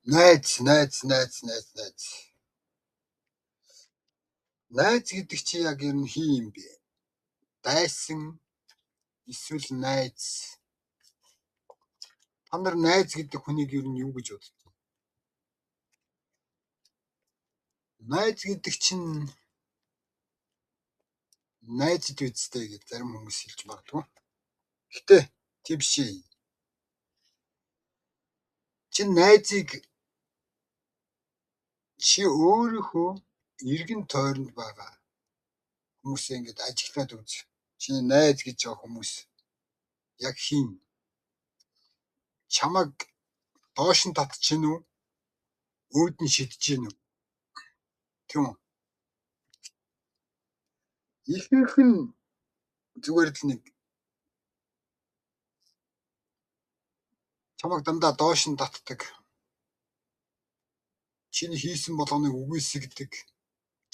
Найз, найз, найз, найз, найз. Найз гэдэг чи яг ер нь хин юм бэ? Дайсан эсвэл найз. Та нар найз гэдэг хүнийг ер нь юу гэж боддог вэ? Найз гэдэг чинь найзд үсттэй гэж зарим хүмүүс хэлж магадгүй. Гэтэ тийм биш ээ. Чи найзыг чи өөрийнхөө эргэн тойронд байгаа хүмүүсээ ингээд ажиглаад үз. Чиний найз гэж байгаа хүмүүс яг хин? Чамайг доош нь татж гин үү? Өөд нь шидэж гин үү? Тийм үү? Ихэнх нь зүгээр л нэг чамайг дандаа доош нь татдаг. Чиний хийсэн болгоныг үгүйсгдэг.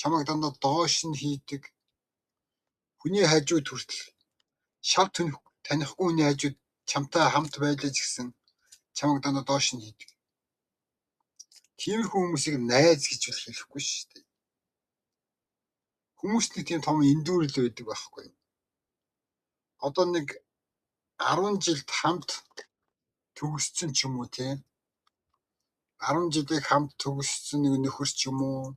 Чамайг дандаа доош нь хийдэг. Хүний хажууд хүртэл шал танихгүй хүний хажууд чамтай хамт байлаа ч гэсэн чамайг дандаа доош нь хийдэг. Тиймэрхүү хүмүүсийг найз гэж бол хэлэхгүй шүү дээ. Хүмүүст нэг тийм том эндүүрэл байдаг байхгүй юу? Одоо нэг 10 жилд хамт төгссөн ч юм уу те. 10 жилийг хамт төгссөн нэг нөхөр ч юм уу.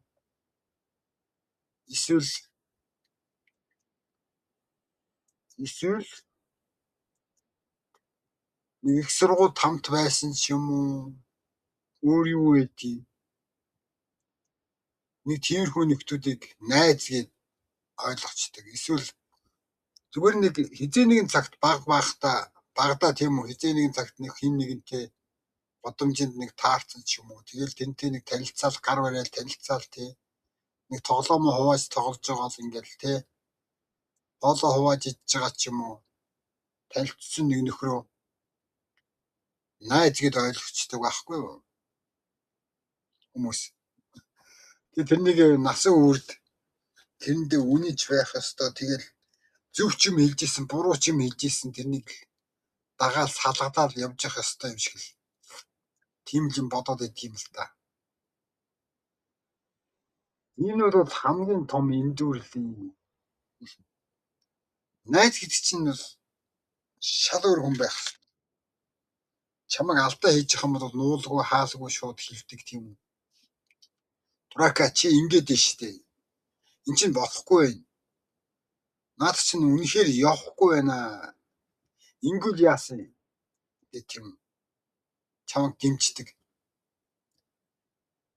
Эсвэл нэг их сургуульд хамт байсан ч юм уу. Өөр юу байдгийг. Нэг тиймэрхүү нөхдүүдийг найз гэж ойлгочдөг. Эсвэл зүгээр нэг хизээ нэгэн цагт баг багадаа тийм үү хизээ нэгэн цагт нэг хин нэгэнтэй бодомжинд нэг таарсан ч юм уу. Тэгэл тэнтэй нэг танилцаал гар барайл танилцаал тий. Нэг тоглоомоо хувааж тоглож байгаа л ингээл тий. Хоолоо хувааж идж байгаа ч юм уу. Танилцсан нэг нөхрөө найз гэд ойлгочдөг байхгүй юу? Хүмүүс. Тэгээ тэрнийг насан үрд тэрэндээ үнэж байх ёстой. Тэгэл зөв ч юм хэлж исэн, буруу ч юм хэлж исэн тэрнийг дагаал салгадаал явж явах ёстой юм шиг л тийм л юм бодоод идэх юм л та. Энэ бол хамгийн том эндүүрлийн найз гэдэг чинь бол шал өөр хүн байх. Чамайг алдаа хийж явах юм бол нуулгүй хаалгүй шууд хэлдэг тийм үү. Драка чи ингэж дээ штэ. Эн чинь болохгүй байна. Наад чинь үнэхээр явахгүй байна. Ингүүл яасан гэх тийм чамайг дэмждэг.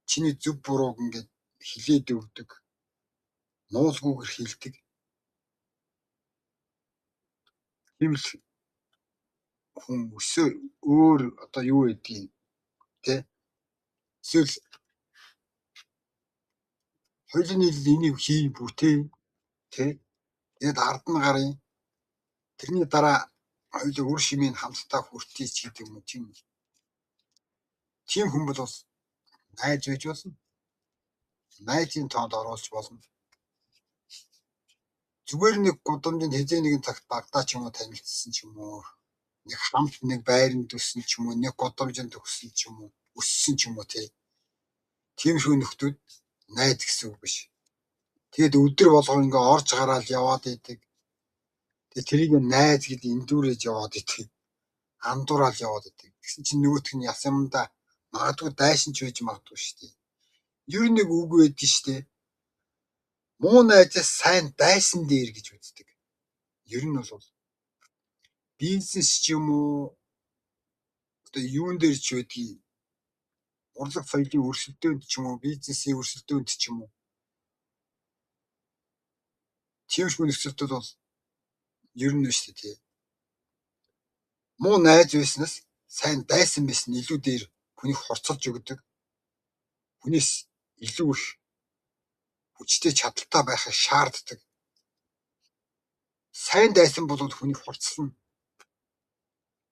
Чиний зөв бурууг ингээд хилээд өгдөг. Нуулгүйгээр хилдэг. Тийм л хүн өсөө өөр одоо юу гэдгийг тэ эсвэл хоёулын нийлэл энийг хий бүтээ тэ тэгээд ард нь гарыг тэрний дараа хоёулаа үр шимийг хамтдаа хүртээч гэдэг юм уу тийм. Тийм хүн бол найз байж болно. Найзын тоонд оруулж болно. Зүгээр нэг гудамжинд хэзээ нэгэн цагт багадаа ч юм уу танилцсан ч юм уу. Нэг хамт нэг байранд өссөн ч юм уу, нэг гудамжинд төгссөн ч юм уу, өссөн ч юм уу тий. Тиймэрхүү нөхдүүд найз гэсэн үг биш. Тэгээд өдөр болгон ингээ орж гараал яваад идэг. Тэгээд тэрийг найз гэд эндүүрэж яваад идэг. Андуурал яваад идэг. Тэгсэн чинь нөгөөх нь яс юмдаа магадгүй дайсан ч байж магадгүй шүү дээ. Ер нь нэг үг байдаг шүү дээ. Муу найзаас сайн дайсан дээр гэж үздэг. Ер нь бол бизнес ч юм уу одоо юун дээр ч байдгийг урлаг соёлын өрсөлдөөнд ч юм уу бизнесийн өрсөлдөөнд ч юм уу тиймэрхүү нөхцөлтүүд бол ер нь шүү дээ тий. Муу найз байснаас сайн дайсан байсан илүү дээр хүнийг хурцлж өгдөг. Хүнээс илүү их хүчтэй чадaltaй байхыг шаарддаг. Сайн дайсан бол хүнийг хурцлана.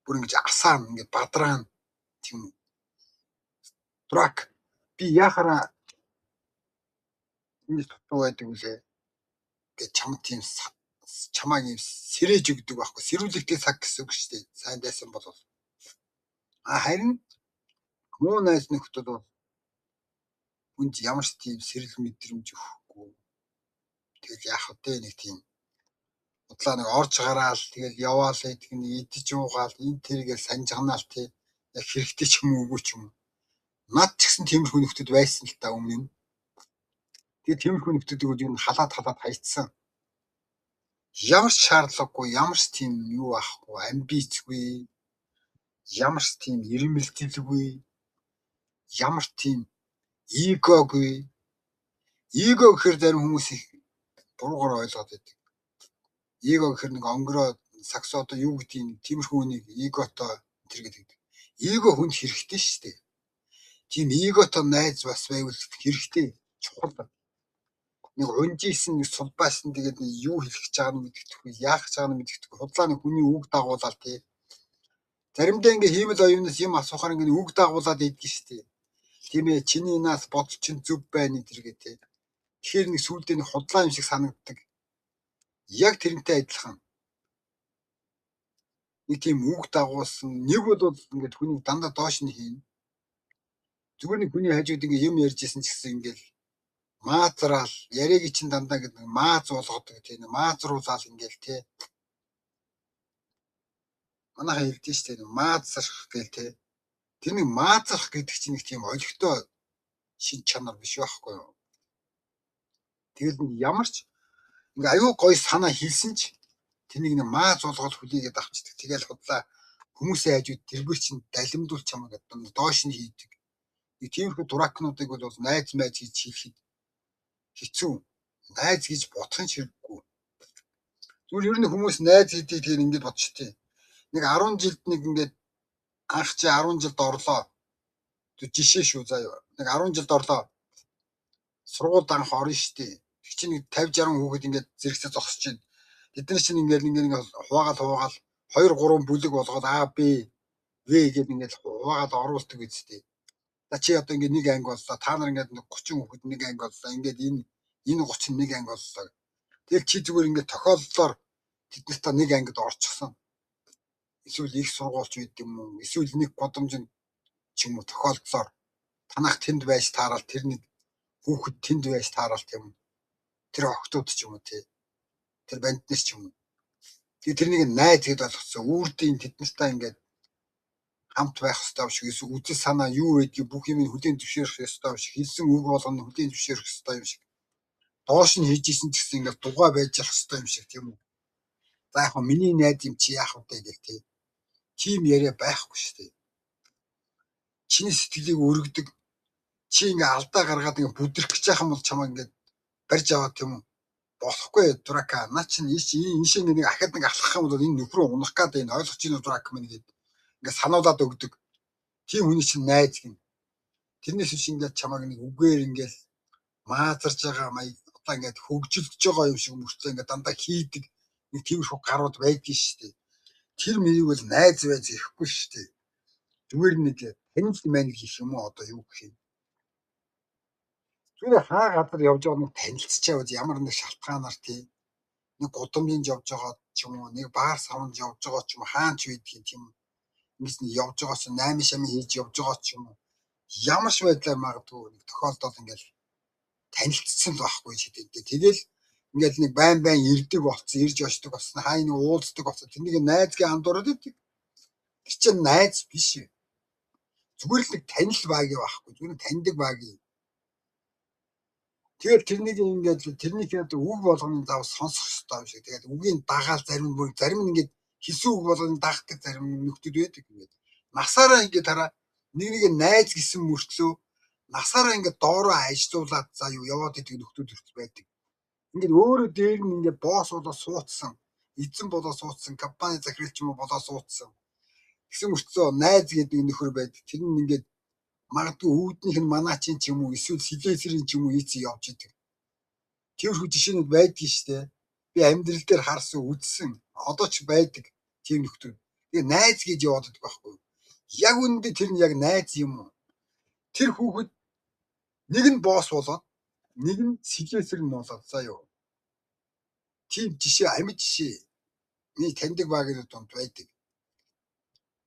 Бүр ингэж асаана, ингэж бадраана тийм үү. Драк би яхаараа ингэж дутуу байдаг үлээ гэж чам тийм чамааг юм сэрэж өгдөг байхгүй. Сэрүүлэгтэй цаг гэсэн үг шүү дээ. Сайн дайсан бол. А харин Муу найз нөхдөд бол хүнд ямар ч тийм сэрэл мэдрэмж өгөхгүй. Тэгэл яах вэ, нэг тийм худлаа нэг орж гараал тэгэл яваал гэдэг нэг идэж уугаал энэ тэргээл санжганаал тий. Яг хэрэгтэй ч юм уу үгүй ч юм уу. Над ч гэсэн тиймэрхүү нөхдөд байсан л та өмнө нь. Тэгээ тиймэрхүү нөхдүүдийг бол юу халаад халаад хайцсан. Ямар ч шаардлагагүй, ямар ч тийм юу байхгүй, амбицгүй, ямар ч тийм ирмэлзэлгүй, ямар ч тийм эгогүй. Эго гэхээр зарим хүмүүс их буруугаар ойлгоод байдаг. Эго гэхээр нэг онгороо сакс одоо юу гэдгийг тиймэрхүү хүнийг эготой тэр гэдэг. Эго хүнд хэрэгтэй шүү дээ. Тийм эготой найз бас байвал хэрэгтэй, чухал. Нэг унжижсэн, нэг сулбаасан тэгээд нэг юу хэлэх гэж байгааг нь мэддэхгүй, яах гэж байгааг нь мэддэхгүй. Худлаа нэг хүний үг дагуулаад тий. Заримдаа ингээ хиймэл оюунаас юм асуухаар ингээ үг дагуулад идэх шүү дээ. Тийм ээ, чиний нас бодол чинь зөв байна тэргээ тий. Тэгэхээр нэг сүулдэ нэг худлаа юм шиг санагддаг. Яг тэрнтэй адилхан. Нэг тийм үг дагуулсан нэг бол ингээд хүнийг дандаа доош нь хийнэ. Зүгээр нэг хүний хажууд ингээ юм ярьж исэн ч гэсэн ингээл маазраал яриаг чинь дандаа гэдэг мааз болгодог тийм маазруулаад ингээл тий. Манайхан хэлдэг шүү дээ, маазрах гээл тий. Тэр нэг маазрах гэдэг чинь нэг тийм олигтой шин чанар биш байхгүй юу? Тэгэл нэг ямар ч ингээ аюу гой санаа хэлсэн ч тэрнийг нэг мааз болгоод хүлээгээд авчдаг. Тэгэл худлаа хүмүүсийн хажууд тэргээр чинь далимдуул чамаа гэдэг доош нь хийдэг. Нэг тиймэрхүү дуракнуудыг бол найз майз гэж хэлэхэд хэцүү. Найз гэж бодох нь хэрэггүй. Зүгээр ер нь хүмүүс найз гэдгийг тэр ингэж бодчихдээ. Нэг 10 жилд нэг ингээд анх чи 10 жилд орлоо. Жишээ шүү заяа. Нэг 10 жилд орлоо. Сургуульд анх орно шүү дээ. Тэг чи нэг 50 60 хүүхэд ингээд зэрэгцээ зогсож байна. Тэд нар чинь ингээд ингээд хуваагаал хуваагаал 2 3 бүлэг болгоод А Б В гэдэг ингээд хуваагаал оруулдаг үсттэй. За чи одоо ингээд нэг анги боллоо. Та нар ингээд 30 хүүхэд нэг анги боллоо. Ингээд энэ 30 нэг анги боллоо. Тэгэл чи зүгээр ингээд тохиолдлоор тэд нартай нэг ангид орчихсон. Эсвэл их сургуульч байд юм уу? Эсвэл нэг годомжинд ч юм уу тохиолдлоор танах тэнд байж таарал тэр нэг хүүхэд тэнд байж таарал тийм үү? Тэр охтууд ч юм уу тий. Тэр банд нар ч юм уу. Тэгээ тэрнийг найз гэд ойлгоцсон. Үрдийн тэд нартай ингээд хамт байх ёстой юм шиг эсвэл үзэл санаа юу байдгийг бүх юм хүлээн зөвшөөрөх ёстой юм шиг, хэлсэн үг болгоно хүлээн зөвшөөрөх ёстой юм шиг. Доош нь хийж исэн ч гэсэн ингээд дугаа байж явах ёстой юм шиг тийм үү? За яг хөө миний найз юм чи яах вэ гэл тий. Тийм яриа байхгүй шүү дээ. Чиний сэтгэлийг өргөдөг. Чи ингээ алдаа гаргаад ингээ бүдрэх гэж яах юм бол чамаа ингээд барьж аваад тийм үү? Болохгүй дурака. Наа чинь энэ шиг нэг ахад нэг алхах юм бол энэ нөхрөө унах гээд энэ ойлгож чинь дурак минь гээд ингээ сануулад өгдөг. Тийм хүний чинь найз гин. Тэрнээс биш ингээд чамааг нэг үгээр ингээд маазарж байгаа маяг одоо ингээд хөгжилдөж байгаа юм шиг мөртлөө ингээд дандаа хийдэг нэг тиймэрхүү гарууд байдгийн шүү дээ. Тэр мэрийг бол найз байж ирэхгүй шүү дээ. Зүгээр нэг танил маань гэх юм уу одоо юу гэх юм. Зүгээр хаа газар явж байгаа нэг танилцчихаа ямар нэг шалтгаанаар тий. Нэг гудамжинд явж байгаа ч юм уу, нэг баар савнд явж байгаа ч юм уу, хаан ч байдгийг тийм ингэж нэг явж байгаа ч 8 шамын хийж явж байгаа ч юм уу. Ямар ч байдлаар магадгүй нэг тохиолдол ингээл танилцсан л байхгүй ч гэдэг. Тэгэл ингээл нэг байн байн ирдэг болсон, ирж очдог болсон, хаа нэг уулздаг болсон. Тэрнийг найзгийн андуураад идэг. Тэр чинь найз биш. Зүгээр л нэг танил баг байхгүй. Зүгээр нь таньдаг баг. Тэгээд тэрнийг ингээд тэрнийхээ үг болгоны зав сонсох ёстой юм шиг. Тэгээд үгийн дагаал зарим бүр зарим нь ингээд хэлсэн үг болгоны дагдаг зарим нөхдүүд байдаг ингээд. Насаараа ингээд хараа нэг нэг найз гэсэн мөртлөө насаараа ингээд доороо ажилуулад за юу яваад идэг нөхдүүд хүртэл байдаг. Ингээд өөрөө дээр нь ингээд босс болоо суудсан, эзэн болоо суудсан, компани захирал ч юм уу болоо суудсан. Тэгсэн мөртлөө найз гэдэг нөхөр байдаг. Тэр нь ингээд магадгүй үүднийх нь манаачин ч юм уу эсвэл сэлээсрийн ч юм уу ийцэн явж идэг. Тиймэрхүү жишээнүүд байдгийн шүү дээ. Би амьдрал дээр харсан, үзсэн. Одоо ч байдаг тийм нөхдүүд. Тэгээ найз гэж яваад байдаг байхгүй юу? Яг үүндээ тэр нь яг найз юм уу? Тэр хүүхэд нэг нь босс болоод нэг нь сэлээсэр нь болоод заа юу. Тийм жишээ, амьд жишээ. Миний таньдаг багийнууд донд байдаг.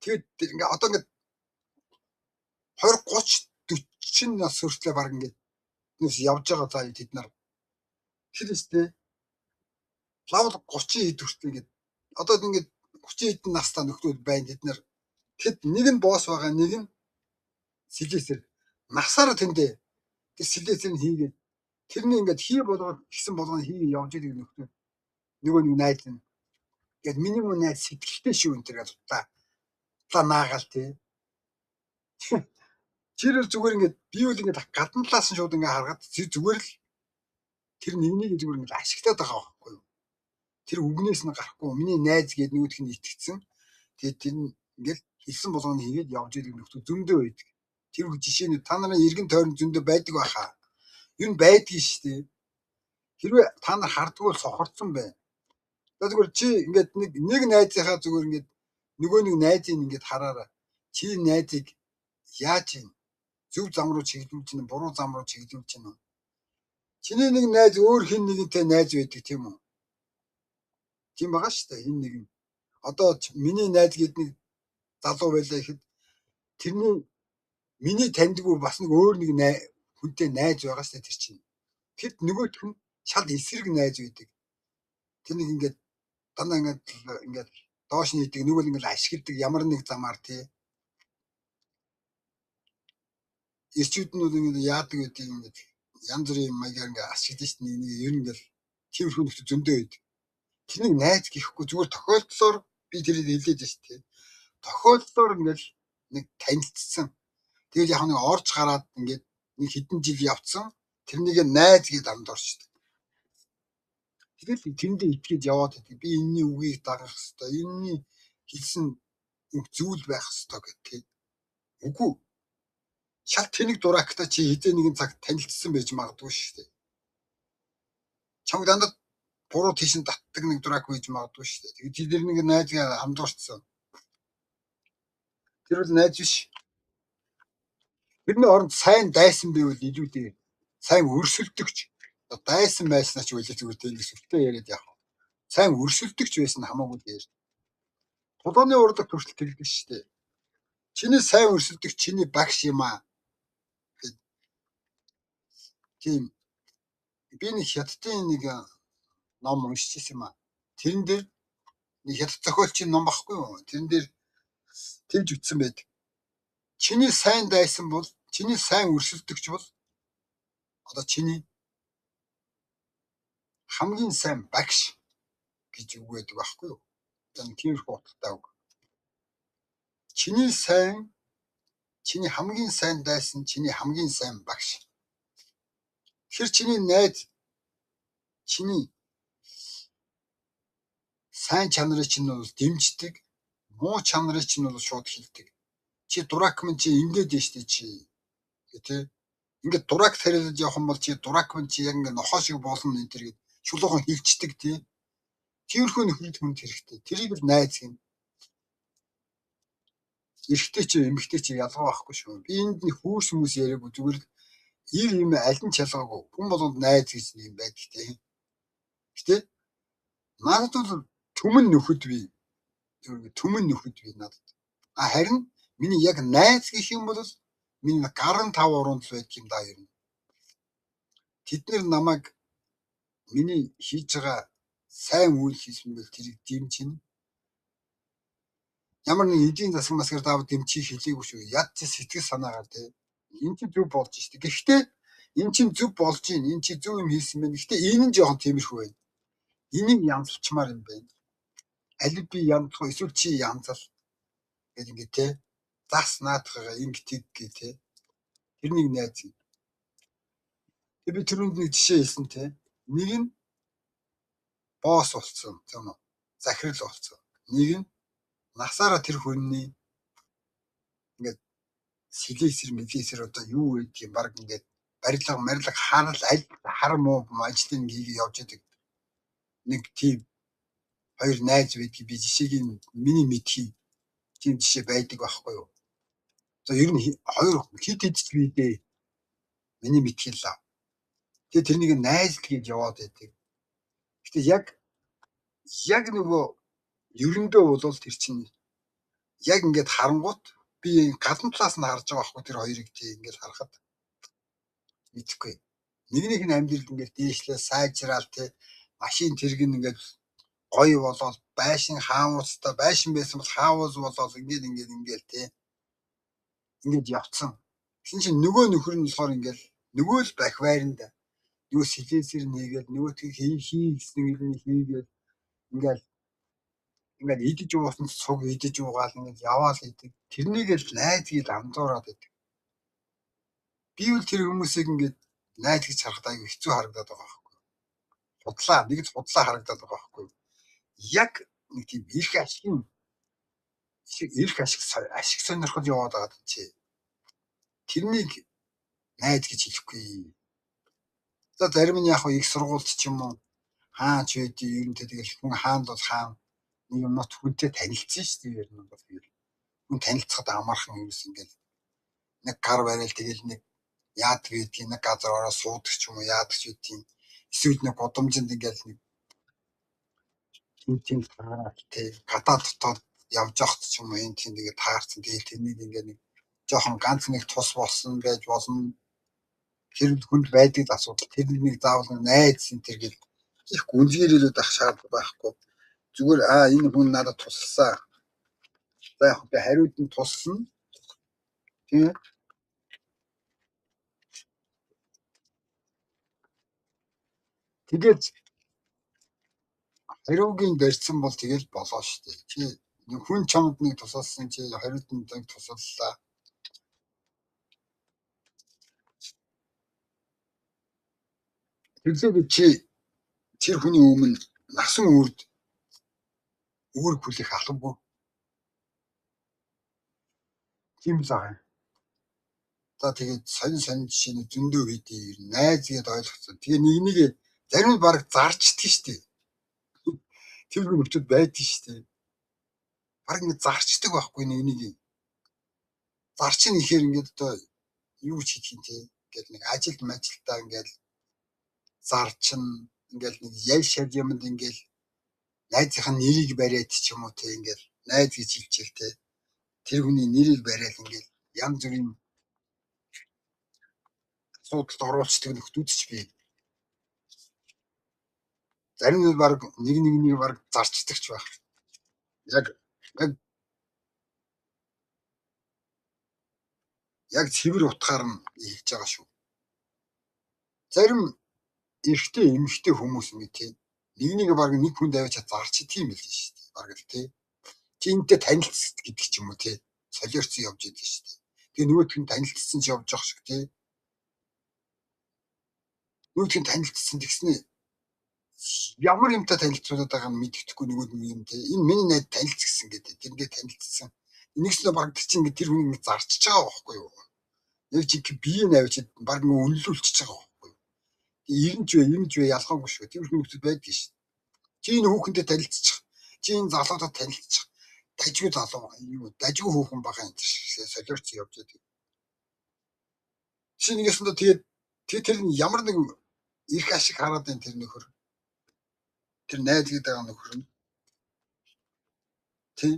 Тэгээд ингээ одоо ингээ 20 30 40 нас хүртлээр баг ингээд нүс явж байгаа заа тэд нар. Тэр өстэй лавл 30 хэд хүртэл ингээд одоо ингээд 30 хэдэн настай нөхдүүд байна тэд нар. Тэд нэг нь босс байгаа, нэг нь сэлээсэр насаараа тэндээ тэр сэлээсэр нь хийгээд тэрний ингээд хий болгоод гисэн болгоно хийгээ явж идэг нөхдүүд. Нөгөө нэг найз нь гээд миний мөн найз сэтгэлтэй шүү энэ төр гэж та наагаал тий. Тэр бол зүгээр ингээд би бол ингээд гадна талаас нь шууд ингээд харгаад зүгээр л тэр нэгнийг зүгээр ингээд ашиглаад байгаа байхгүй юу. Тэр үгнээс нь гарахгүй миний найз гээд нөгөөх нь итгэцэн. Тэгээд тэр нь ингээд хэлсэн болгоно хийгээд явж идэг нөхдөд зөндөө байдаг. Тэр үг жишээний та нарын эргэн тойрон зөндөө байдаг байхаа. Ер нь байдгийг шүү дээ. Хэрвээ та нар хардггүй бол сохорцсон байна. За зүгээр чи ингээд нэг найзынхаа зүгээр ингээд нөгөө нэг найзыг ингээд хараараа. Чи найзыг яаж юм? Зөв зам руу чиглүүлж гинэ, буруу зам руу чиглүүлж гинэ. Чиний нэг найз өөр хин нэгэнтэй найз байдаг тийм үү? Тийм байгаа шүү дээ хин нэгэн. Одоо миний найз гээд нэг залуу байлаа гэхэд тэрний миний таньдгүй бас нэг өөр нэг хүнтэй найз байгаа шүү дээ тэр чинь. Тэд нөгөөх нь шал эсрэг найз байдаг. Тэр нэг ингээд дандаа ингээд доош нь идэг, нөгөө л ингээд ашигладаг ямар нэг замаар тий. Ирчүүд нь бол ингээд яадаг гэдэг ингээд янз бүрийн маягаар ингээд ашиглаж шүү дээ. Нэг ер нь ингээд тиймэрхүү нөхцөл зөндөө байдаг. Тэрнийг найз гэхгүй зүгээр тохиолдлоор би тэрийг хэлээд байна шүү дээ. Тохиолдлоор ингээд нэг танилцсан. Тэгэл яг нэг орж гараад ингээд нэг хэдэн жил явцсан. Тэрнийг найз гэдээ андуурчдаг. Тэгэл тэрэндээ итгээд яваад байдаг. Би энэний үгийг дагах хэвээр, энэний хэлсэн үг зүйл байх хэвээр гэх тийм. Үгүй. Шал тэнэг дуракта чи хэзээ нэгэн цагт танилцсан байж магадгүй шүү дээ. Чамд дандаа буруу тийш нь татдаг нэг дурак байж магадгүй шүү дээ. Тэгээд тэр нэг найзгаа хамдуурчсан. Тэр бол найз биш. Тэрний оронд сайн дайсан байвал илүү дээр. Сайн өрсөлдөгч. Дайсан байснаа ч үлээ зүгээр тийм сүртэй яриад яах вэ? Сайн өрсөлдөгч байсан хамаагүй дээр. Тулааны урлаг төрөл тэгдэг шүү дээ. Чиний сайн өрсөлдөгч чиний багш юм аа. Тийм. Би нэг хятадын нэг ном уншиж ирсэн юм аа. Тэрэн дээр нэг хятад зохиолчийн ном багхгүй юу? Тэрэн дээр тэгж үтсэн байдаг. Чиний сайн дайсан бол, чиний сайн өрсөлдөгч бол одоо чиний хамгийн сайн багш гэж үг байдаг байхгүй юу? За тиймэрхүү утгатай үг. Чиний сайн, чиний хамгийн сайн дайсан, чиний хамгийн сайн багш. Тэр чиний найз, чиний сайн чанарыг чинь бол дэмждэг, муу чанарыг чинь бол шууд хэлдэг. Чи дурак мэн чи ингээд дээ штэ чи. Тэ? Ингээд дурак тариалж явах юм бол чи дурак мэн чи яг ингээд нохоо шиг болно энэ төр гэд чулуухан хилчдэг тий. Тиймэрхүү нөхрөл хүнд хэрэгтэй. Тэрийг л найз гэнэ. Эрэгтэй чи эмэгтэй чи ялгаа байхгүй шүү. Би энд нэг хүүс хүмүүс яриаггүй зүгээр л ир юм аль нь ч ялгаагүй. Хүн болгонд найз гэж нэг юм байдаг тий. Гэтэ надад бол түмэн нөхөд би. Түмэн нөхөд би надад. А харин миний яг найз гэх юм бол миний гарan тав уруунд л байдаг юм да ер нь. Тэд нэр намайг миний хийж байгаа сайн үйл хийсэн бол тэрийг дэмжинэ. Ямар нэг эдийн засаг масгаар заавал дэмжих хэлээгүй шүү. Яд чи сэтгэл санаагаар тий. Энэ чинь зөв болж штэ. Гэхдээ энэ чинь зөв болж гин. Энэ чи зөв юм хийсэн байна. Гэхдээ энэ нь жоохон тиймэрхүү байна. Энийг янзлчмаар юм байна. Аль би янзлах уу эсвэл чи янзал гэж ингэ тий. Зас наадахгаа ингэ тэг гэ тий. Тэрнийг найз юм. Тэг би түрүүнд нэг жишээ хэлсэн тий. Нэг нь босс болсон тийм үү? Захирал болсон. Нэг нь насаараа тэр хүний ингээд сэлээсэр мэлээсэр одоо юу гэдгийг баг ингээд барилга марилга харал аль хар муу ажлыг хийгээ явж идэг. Нэг тийм хоёр найз байдгийг би жишээг нь миний мэдхий тийм жишээ байдаг байхгүй юу? За ер нь хоёр хит хит ч бий дээ. Миний мэдхий л. Тэгээ тэрнийг найз л гэж яваад байдаг. Гэтэ яг нөгөө ерөндөө бол тэр чинь яг ингээд харангуут Би гадна талаас нь харж байгаа байхгүй тэр хоёрыг тий ингээл харахад мэдэхгүй. Нэгнийх нь амьдрал ингээд дээшлээ сайжраал тий машин тэрэг нь ингээд гоё болоод байшин хаавуустай байшин байсан бол хаавуус болоод ингээд ингээд ингээд тий ингээд явцсан. Тэгсэн чинь нөгөө нөхөр нь болохоор ингээд нөгөө л бах байранд нөгөө сэлээсэр нэгээл нөгөөтгийг хий гэсэн юм хийгээл ингээд ингээд идэж уусан цуг идэж уугаал ингээд яваал идэг. Тэрнийг л найз гэж андуураад идэг. Би бол тэр хүмүүсийг ингээд найз гэж харахад аягүй хэцүү харагдаад байгаа байхгүй. Худлаа нэг л худлаа харагдаад байгаа байхгүй. Яг нэг тийм эрх ашигын эрх ашиг сонирхол яваад байгаа чи. Тэрнийг найз гэж хэлэхгүй. За зарим нь яг их сургуульд ч юм уу хаач байдгийг ер нь тэгэл хүн хаанд бол хаан нэг юмнууд хүнтэй танилцсан шүү дээ ер нь бол тэгэл хүн танилцахад амархан юмс ингээл нэг гар барайл тэгэл нэг яадаг гэдгийг нэг газар ороо суудаг ч юм уу яадаг ч гэдгийг эсвэл нэг гудамжинд ингээл нэг тийм таараад тий гадаа дотоод явж явахд ч юм уу энэ тийм тэгээд таарсан тэгэл тэрнийг ингээд нэг жоохон ганц нэг тус болсон байж болно. Тэр хүнд байдаг асуудал тэр нэг заавал найз энэ төр гэл их гүнзгийрээд ах шаардлага байхгүй. Зүгээр энэ хүн надад тусалсан. За яг би хариуд нь тусална. Тийм ээ. Тэгээд хариугийн барьсан бол тэгэл болоо шүү дээ. Чи хүн чамд нэг тусалсан чи хариуд нь нэг тусаллаа. Тэглээ чи тэр хүний өмнө насан үүрд үүрэг хүлээх албагүй. Тийм л байгаа юм. За тэгээд сонин сонин жишээний зөндөө видео ер нь найз гээд ойлгоцсон. Тэгээ нэг нэг зарим нь баг зарчдаг шүү дээ. Тэр нөхдүүд байдаг шүү дээ. Баг ингэ зарчдаг байхгүй нэг нэг. Зарчин ихээр ингээд одоо юу ч хийх юм те. Ингээд нэг ажилд мажилтаа ингээд зарчин ингээд нэг ял шав юмд ингээд найзынхаа нэрийг бариад ч юм уу те ингээд найз гэж хэлчихэл те. Тэр хүний нэрийг бариад ингээд янз бүрийн асуудалд оруулцдаг нөхдүүд ч бий. Зарим нь баг нэг нэгнийг баг зарчдаг ч байх. Яг яг цэвэр утгаар нь хэлж байгаа шүү. Зарим эрэгтэй эмэгтэй хүмүүс ингэ тий нэг нэг баг нэг хүнд авчиж зарчдаг юм байл шүү дээ. Баг л тий. Чи энэтэй танилцсан гэдэг ч юм уу тий. Солиорцсон явж идэг шүү дээ. Тэгээ нөгөөх нь танилцсан ч явж явах шиг тий. Нөгөөх нь танилцсан тэгснэ ямар юмтай танилцуулаад байгаа нь мэддэхгүй нөгөө нэг юм тий. Энэ миний найз танилцсан гэдэг. Тэрнээ танилцсан. Нэгснээ баг тэр чинь ингэ тэр хүн ингэ зарчиж байгаа байхгүй юу? Яг чи бие нь авчид баг ингэ үнэлүүлчихэж байгаа байхгүй юу? Ирэн ч вэ, юм ч вэ ялгаагүй шүү. Тэр хүмүүс байдаг шүү. Чи энэ хүүхэнтэй танилцчих. Чи энэ залуудад танилцчих. Дажгүй залуу юу, дажгүй хүүхэн байгаа юм шиг солиорч явж байдаг. Чи нэгэсэндээ тэгээд тэр нь ямар нэг эрх ашиг хараад байна тэр нөхөр. Тэр найз гэдэг байгаа нөхөр нь. Тий.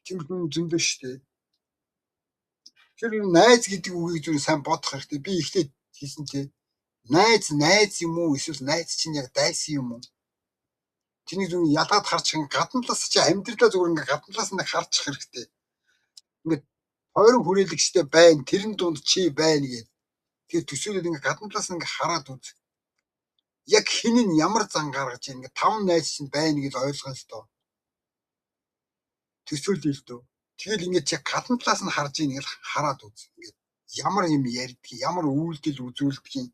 Тэр хүн зөндөө шүү дээ. Тэр найз гэдэг үгийг зүгээр сайн бодох хэрэгтэй. Би эхлээд хийсэн тий. Найз найз юм уу эсвэл найз чинь яг дайсан юм уу? Тэрнийг зүгээр ялгаад харчих гадна талаас чи амьдралаа зүгээр ингээ гадна талаас нь харчих хэрэгтэй. Ингээд тойрон хүрээлэгчтэй байна. Тэрэн дунд чи байна гээд. Тэгэхээр төсөөлөд ингээ гадна талаас нь ингээ хараад үз. Яг хэн нь ямар зан гаргаж ийн ингээ таван найз чинь байна гэж ойлгоно л доо. Төсөөлөе л дөө. Тэгэл ингээд чи гадна талаас нь харж ийн ингээл хараад үз. Ингээд ямар юм ярьдгийг, ямар үйлдэл үзүүлдгийг,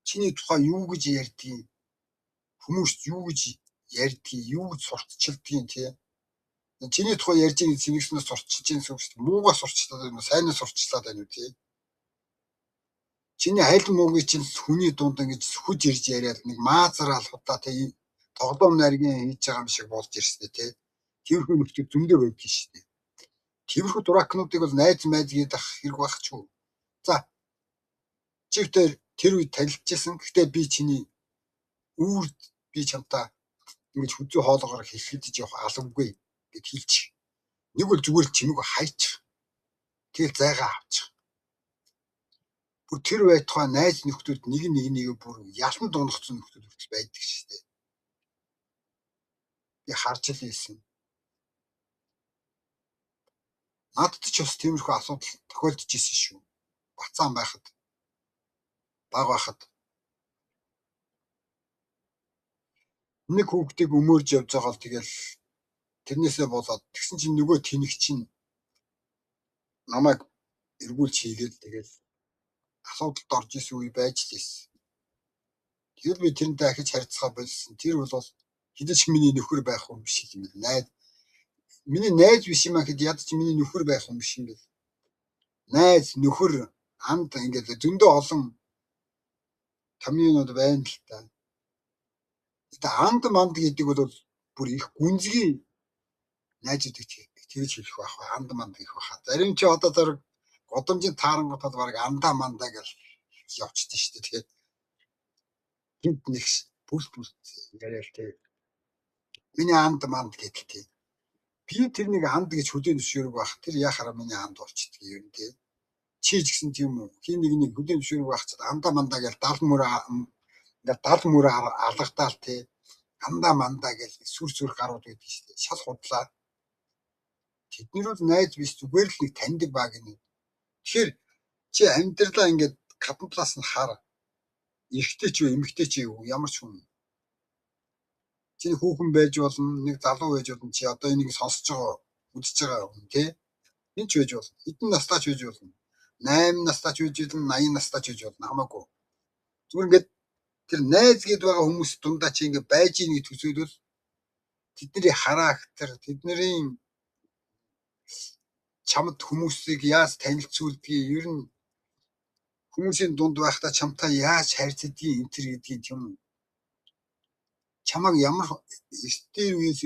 чиний тухай юу гэж ярьдгийг, хүмүүст юу гэж ярьдгийг, юу гэж сурталчилдгийг тий. Чиний тухай ярьж ийн цэнгэснээс сурталчилж ийн гэсэн үг шүү дээ. Муугаа сурталчлаад байна уу, сайнаа сурталчлаад байна уу тий. Чиний аль муугийг чинь хүний дунд ингэж сөхөж ирж яриад нэг маазараал худаа тий тоглоом нарийн хийж байгаа юм шиг болж ирсэн тий. Тиймэрхүү нөхцөл зөндөө байдаг шүү дээ. Тиймэрхүү дуракнуудыг бол найз майз гэдэг ах хэрэг байх ч үү. За чивтер тэр үед танилцчихсан. Гэхдээ би чиний үүрд би чамтай ингэж хүзүү хоолоогоор хэлэхэд явах алавгүй гэд хэлчих. Нэг бол зүгээр л чимээг хайчих. Тэгэл зайгаа авчих. Бүр тэр байтугай найз нөхдүүд нэг нэг бүр ялан дунгацсан нөхдүүд хүртэл байдаг шүү дээ. Би харж л байсан. Надад ч бас тиймэрхүү асуудал тохиолдож исэн шүү. Бацаан байхад, бага байхад нэг хүүхдийг өмөрж явж байгаа л тэгэл тэрнээсээ болоод тэгсэн чинь нөгөө тэнэг чинь намайг эргүүлж хийгээл тэгэл асуудалд орж исэн үе байж л байсан. Тэгэл би тэрнтэй ахиж харьцгаа болсон. Тэр бол хэдий ч миний нөхөр байх юм биш юм байна. Найз миний найз биш юм аа гэхэд ядч миний нөхөр байх юм биш юм бэл. Найз, нөхөр, анд ингээд зөндөө олон томьёонууд байна л та. Гэтэ анд манд гэдэг бол бүр их гүнзгий найзуудыг тэгж хэлэх байх ба анд манд гэх байхаа. Зарим чи одоо зэрэг гудамжинд таарангуудад бараг андаа мандаа гэж явчихсан шүү дээ. Тэгэхээр гинт нэг бүл бүл яриа л тий. Миний анд манд гэдэл тий. Би тэрнийг анд гэж хүлээн зөвшөөрөг байх. Тэр яхаараа миний анд болчдөг юм тий. Чи ч гэсэн тийм үү? Хин нэг нэг хүлээн зөвшөөрөг байх ч андаа мандаа гэж 70 мөр ингээд 70 мөр алгадаал тий. Андаа мандаа гэж сүр сүр гарууд байдаг шүү дээ. Шал худлаа. Тэднэр бол найз биш зүгээр л нэг таньдаг баг юм. Тэгэхээр чи амьдралаа ингээд гадна талаас нь хар. Эрэгтэй ч юу, эмэгтэй ч юу, ямар ч хүн. Чиний хүүхэн байж болно, нэг залуу байж болно. Чи одоо энийг сонсож байгаа, үзэж байгаа хүн тий. Энд ч байж болно. Хэдэн настай ч байж болно. 8 настай ч байж болно, 80 настай ч байж болно. Хамаагүй. Зүгээр ингээд тэр найз гээд байгаа хүмүүс дундаа чи ингээд байж ийн гэж төсөөлвөл тэдний характер, тэдний чамд хүмүүсийг яаж танилцуулдгийг, ер нь хүмүүсийн дунд байхдаа чамтай яаж харьцдгийг энэ төр гэдгийг тийм үү. Чамайг ямар эртний үеэс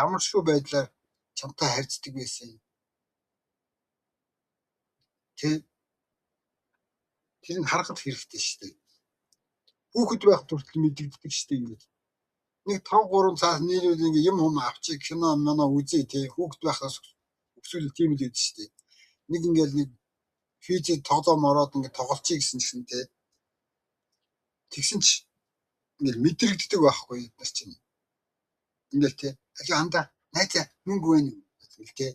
ямар шүү байдлаар чамтай харьцдаг байсан юм. Тэ? Тэр нь харах хэрэгтэй шүү дээ. Хүүхэд байх хүртэл мэдэгддэг шүү дээ ингээд. Нэг 5 3 цаас нэрүүд ингээ юм хүм авчиг кино моно үзье тий. Хүүхэд байхаас өсвөл тийм л байдаг шүү дээ. Нэг ингээл нэг физик тоглоо мороод ингээ тоглолцъё гэсэн чинь тий. Тэгсэн чи ингээл мэдрэгддэг байхгүй бид нар чинь. Ингээл тий. Аль андаа найзаа мөнгө байна уу гэл тий.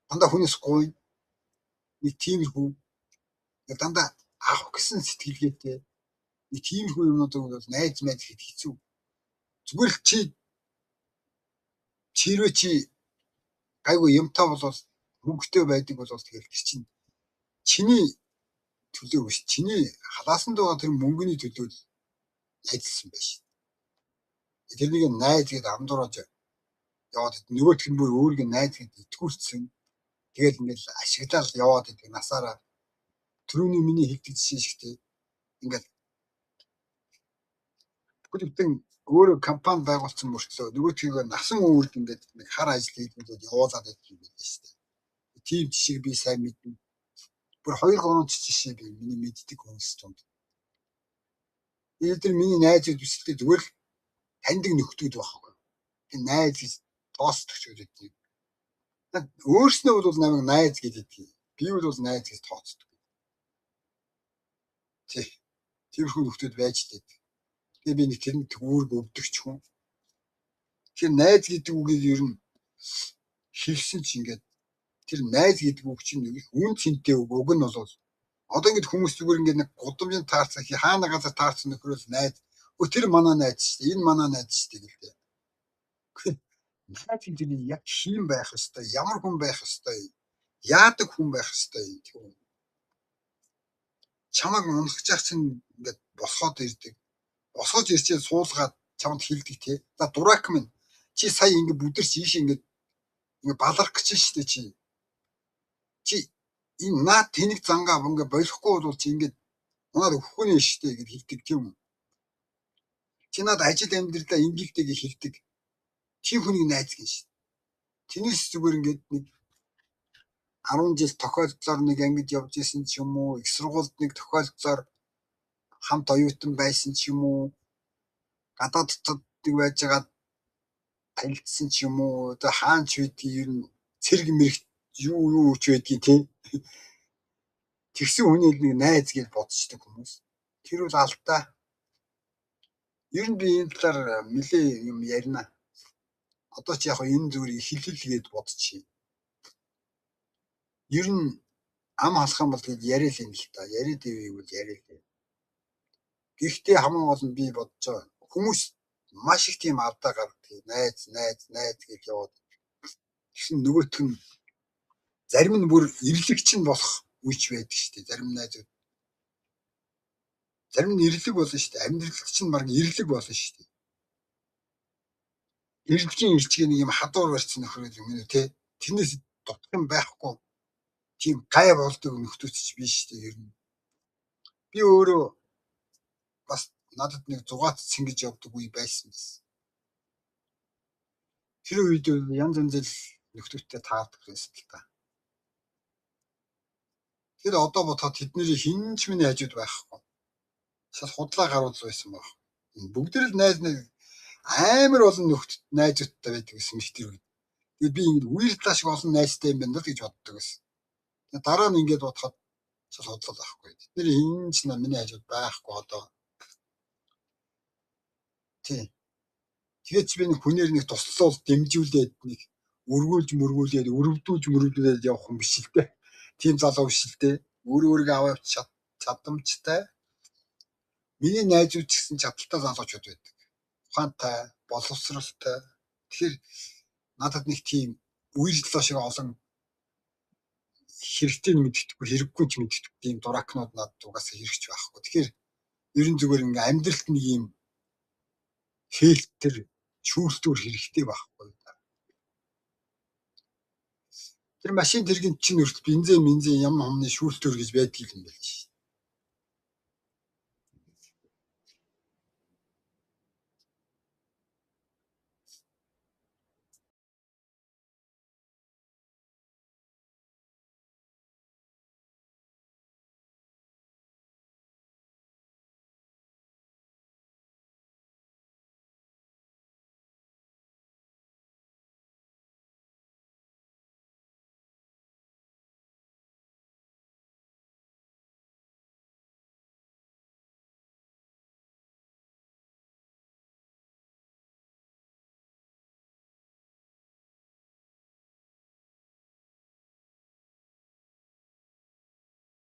Дандаа хүнээс гуйна. Нэг тиймэрхүү. Дандаа авах гэсэн сэтгэлгээтэй. Нэг тиймэрхүү юмнуудыг бол найз майз гэхэд хэцүү. Зүгээр л чи чирвэ чи гайгүй юмтай болвол мөнгөтэй байдаг бол тэгэл тэр чинь чиний төлөө биш. Чиний халаасанд байгаа тэр мөнгөний төлөө л найзлсан байж. Тэрнийг найз гэдээ андуураж яваад нөгөөх нь бүр өөрийгөө найз гэд итгүүлсэн. Тэгэл ингээл ашиглал яваад идэг насаараа. Төрөний миний хэлдэг жишээ шиг тий. Ингээл бүхэл бүтэн өөрөө компани байгуулсан мөртлөө нөгөөдхийгөө насан үүрд ингээд нэг хар ажил хийлгүүлээд явуулаад байдаг юм байна шүү дээ. Тийм жишээг би сайн мэднэ. Бүр 2 3 жишээ би миний мэддэг хүмүүс тунд. Энэ төр миний найзууд бүсэлтэй зүгээр л таньдаг нөхдүүд байхгүй. Тэр найз гэж тооцдог ч гэдэг. Өөрснөө бол намайг найз гэдэг. Би бол найз гэж тооцдог. Тий. Тиймэрхүү нөхдүүд байж л байдаг. Тэгээ би нэг тэрэнд үүрэг өвдөгч хүн. Тэгэхээр найз гэдэг үгийг ер нь хэлсэн чинь ингээд тэр найз гэдэг үг чинь их үн цэнтэй үг. Уг нь бол одоо ингээд хүмүүс зүгээр ингээд нэг гудамжинд таарсан хаана газар таарсан нөхрөөс найз. Өө тэр манай найз шүү дээ. Энэ манай найз шүү дээ гэлээ. Найз гэдэг нь яг хин байх ёстой, ямар хүн байх ёстой, яадаг хүн байх ёстой юм тийм. Чамайг унахж яах чинь ингээд босгоод ирдэг. Босгож ирчээ суулгаад чамд хилдэг тий. За дурак минь чи сая ингээд бүдэрч ийш ингээд ингээд баларх гэж шүү дээ чи. Чи энэ наад тэнэг зангаа ингээд болохгүй бол чи ингээд унаад өгөхгүй нэ шүү дээ гэж хэлдэг тийм үү. Чи над ажил амьдралаа ингэлдэг гэж хэлдэг. Тийм хүнийг найз гэн шүү. Тэрнээс зүгээр ингээд нэг 10 жил тохиолдлоор нэг ангид явж исэн ч юм уу, их сургуульд нэг тохиолдлоор хамт оюутан байсан ч юм уу, гадаадд нэг байж байгаа танилцсан ч юм уу, одоо хаан ч байдгийг ер нь Цэрэг мэрэг юу юу ч байдгийг тий. Тэгсэн хүний нэг найз гэж бодчихдаг хүмүүс. Тэр бол алдаа. Ер нь би энэ талаар нэлээ юм ярина. Одоо ч яг энэ зүгээр эхлэл гээд бодчих. Ер нь ам халах юм бол тэгээд яриа л юм л та. Яриад ивэл бол яриа л. Гэхдээ хамгийн гол нь би бодож байгаа. Хүмүүс маш их тийм алдаа гаргадаг. Найз, найз, найз гэж яваад. Тэгсэн нөгөөх нь зарим нь бүр эрлэгч нь болох үеч байдаг шүү дээ. Зарим найзууд. Зарим нь эрлэг болно шүү дээ. Амьдралд чинь баг эрлэг болно шүү дээ. Эрлэгийн илчгээ нэг юм хадуур барьсан нөхөр юм уу те. Тэрнээс дутах юм байхгүй. Тийм гай болдог нөхдөөч ч биш шүү дээ ер нь. Би өөрөө бас надад нэг зугаат цэнгэж явдаг үе байсан байсан. Тэр үед янз янзын нөхдөөтэй таардаг байсан л та. Тэр одоо бодоход тэдний хин ч миний хажууд байхгүй. Шал худлаа гаруул байсан баг. Бүгд л найз нэг амар олон нөхдөд найзуудтай байдаг гэсэн мэт тэр үед. Тэгээд би ингэ үер шиг олон найзтай юм байна л гэж боддог байсан. Дараа нь ингээд бодоход шал худлаа байхгүй. Тэдний хин ч миний хажууд байхгүй одоо. Тий. Тэгээд ч би нэг хүнээр нэг туслуул дэмжүүлээд нэг өргүүлж мөргүүлээд өрөвдүүлж мөрөвдүүлээд явах юм биш л дээ. Тийм залуу биш л дээ. Өөрөө өөрийгөө аваа явчих чадамжтай. Миний найзууд ч гэсэн чадaltaй залуучууд байдаг. Ухаантай, боловсралтай. Тэгэхээр надад нэг тийм үертлөө шиг олон хэрэгтэй нь мэддэхгүй, хэрэггүй ч мэддэхгүй тийм дуракнууд надад угаасаа хэрэгч байхгүй. Тэгэхээр ер нь зүгээр ингээ амьдралд нэг юм фильтр, шүүлтүүр хэрэгтэй байхгүй. Тэр машин тэргийн чинь хүртэл бензин, бензин ям хомны шүүлтүүр гэж байдгийг юм байл шээ.